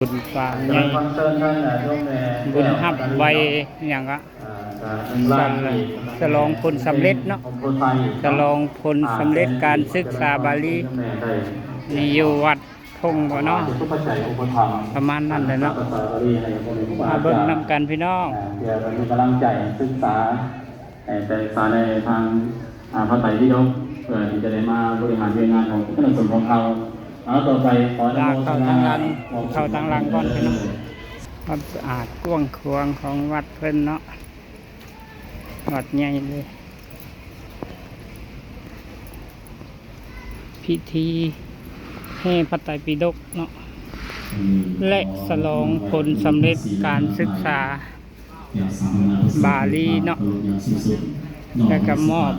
ບຸນກວ້າງໃຫຍ່ ບຸນຮັບໄວຫຍັງກະ ສະຫຼອງຜົນສຳເລັດເນາະ ສະຫຼອງຜົນສຳເລັດການສຶກສາບາລີ ນີ້ຢູ່ວັດທົ່ງບໍ່ເນາະ ປະມານນັ້ນແຫຼະເນາະ ມາເບິ່ງນຳກັນພີ່ນ້ອງ ເພື່ອເປັນກຳລັງໃຈສຶກສາ ໃຫ້ໄປສຶກສາໃນທາງ ອ່າ ພະໄຕປິດົກ ເພື່ອທີ່ຈະໄດ້ມາບໍລິຫານວຽກງານຂອງຄະນະສົງຂອງເຮົາ. ເອົາ ຕໍ່ໄປຂໍອະນຸໂມທະນາ ເຂົ້າທາງຫຼັງ ເຂົ້າທາງຫຼັງກ່ອນພີ່ນ້ອງ ຄວາມສະອາດກວ້າງຂວາງຂອງວັດເພິ່ນເນາະ ວັດໃຫຍ່ເລີຍ ພິທີແຫ່ພະໄຕປິດົກເນາະ ແລະ ສະຫຼອງຜົນສຳເລັດການສຶກສາ ບາລີເນາະ ແລ້ວກະມອບ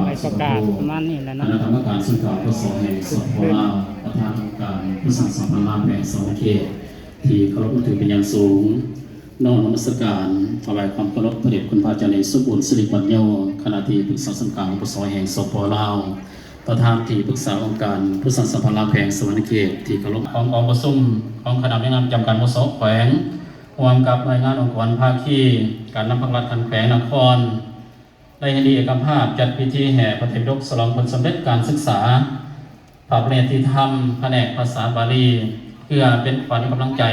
ໃບປະກາດປະມານນີ້ແຫຼະເນາະ ຄະນະກຳມະການສູນກາງ ປສ ແຫ່ງ ສປປ ລາວ ປະທານອົງການປະຊາສຳພັນລາວແຂວງສະຫວັນນະເຂດ ທີ່ເຄົາລົບນັບຖືເປັນຢ່າງສູງ ນ້ອມນະມັດສະການ ຖວາຍຄວາມເຄົາລົບພະເດດຄຸນພະອາຈານໃຫຍ່ ສົມບູນ ສິລິປັນໂຍ ຄະນະທີ່ປຶກສາສູນກາງ ປສ ແຫ່ງ ສປປ ລາວ ປະທານທີ່ປຶກສາອົງການປະຊາສຳພັນລາວແຂວງສະຫວັນນະເຂດ ທີ່ເຄົາລົບ ຂອງກອງປະຊຸມຂອງຄະນະພະນັກງານປະຈຳການ ປສ ແຂວງ ຮ່ວມກັບໜ່ວຍງານອົງກອນພາຄີ ການນຳພັກລັດຂັ້ນແຂວງນະຄອນ ໄດ້ເຫັນດີເອກະພາບຈັດພິທີແຫ່ພະໄຕປິດົກສະຫຼອງຜົນສຳເລັດການສຶກສາ ພະປະລິຍັດຕິທຳ ພະແນກພາສາບາລີ ເພື່ອເປັນຂວັນກຳລັງໃຈ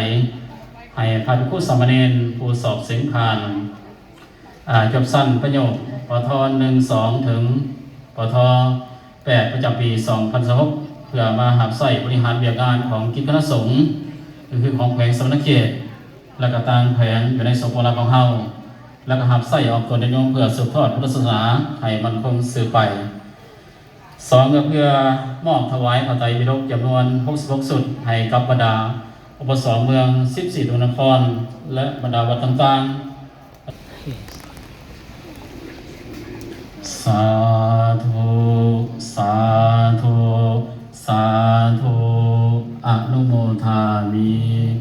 ໃຫ້ພະພິກຂຸສາມະເນນຜູ້ສອບເສັງຜ່ານ ອ່າ ຈົບຊັ້ນປະໂຫຍກ ປທ ໜຶ່ງ ສອງ ເຖິງ ປທ ແປດ ປະຈຳປີສອງພັນຊາວຫົກ ເພື່ອມາຮັບໃຊ້ບໍລິຫານວຽກງານຂອງກິດຄະນະສົງ ກໍຄືຂອງແຂວງສະຫວັນນະເຂດ ແລະ ກະຕ່າງແຂວງຢູ່ໃນ ສປປ ລາວ ຂອງເຮົາ ແລະ ກະຮັບໃຊ້ອອກຕົນຍາດໂຍມເພື່ອສືບທອດພຸດທະສາສະໜາໃຫ້ໝັ້ນຄົງສືບໄປ. ສອງ ກໍເພື່ອມອບຖວາຍພະໄຕປິດົກຈຳນວນຫົກສິບຫົກຊຸດ ໃຫ້ກັບບັນດາ ປກສ ເມືອງສິບສີ່ຕົວນະຄອນ ແລະ ບັນດາວັດຕ່າງໆ. ສາທຸ ສາທຸ ສາທຸ ອະນຸໂມທາມິ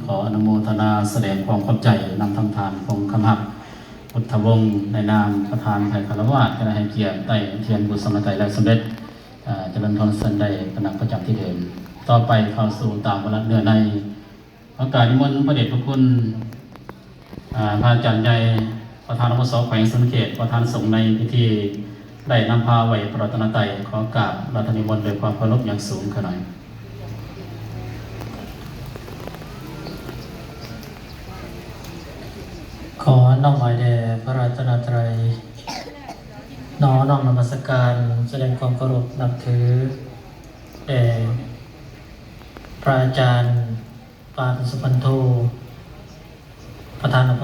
ຂໍອະນຸໂມທະນາ ສະແດງຄວາມຂອບໃຈນຳທ່ານ ພົງຄຳຮັກ ພຸດທະວົງ ໃນນາມປະທານໄພຄາລະວາດ ຄະນະໃຫ້ກຽດ ໄຕ້ທຽນບຸນສຳນະໄຕແລ້ວສຳເລັດ ອາ ຈະເລີນພອນ ເຊີນໄດ້ປະນັກປະຈຳທີ່ເດີມ. ຕໍ່ໄປເຂົ້າສູ່ຕາມວາລະເນື້ອໃນ ຂໍກາບນິມົນພະເດດພະຄຸນ ອາ ພະອາຈານໃຫຍ່ ປະທານ ອບສ ແຂວງສະຫວັນນະເຂດ ປະທານສົງໃນພິທີ ໄດ້ນຳພາໄຫວ້ພະລັດຕະນະໄຕ ຂໍກາບລັດຖະນິມົນດ້ວຍຄວາມເຄົາລົບຢ່າງສູງຂະໜາດ. ຂໍນ້ອມໄຫວ້ແດ່ພະລັດຕະນະໄຕ ຂໍນ້ອມນະມັດສະການ ສະແດງຄວາມເຄົາລົບນັບຖືແດ່ພະອາຈານ ປານ ສຸພັນໂທ ປະທານ ອບ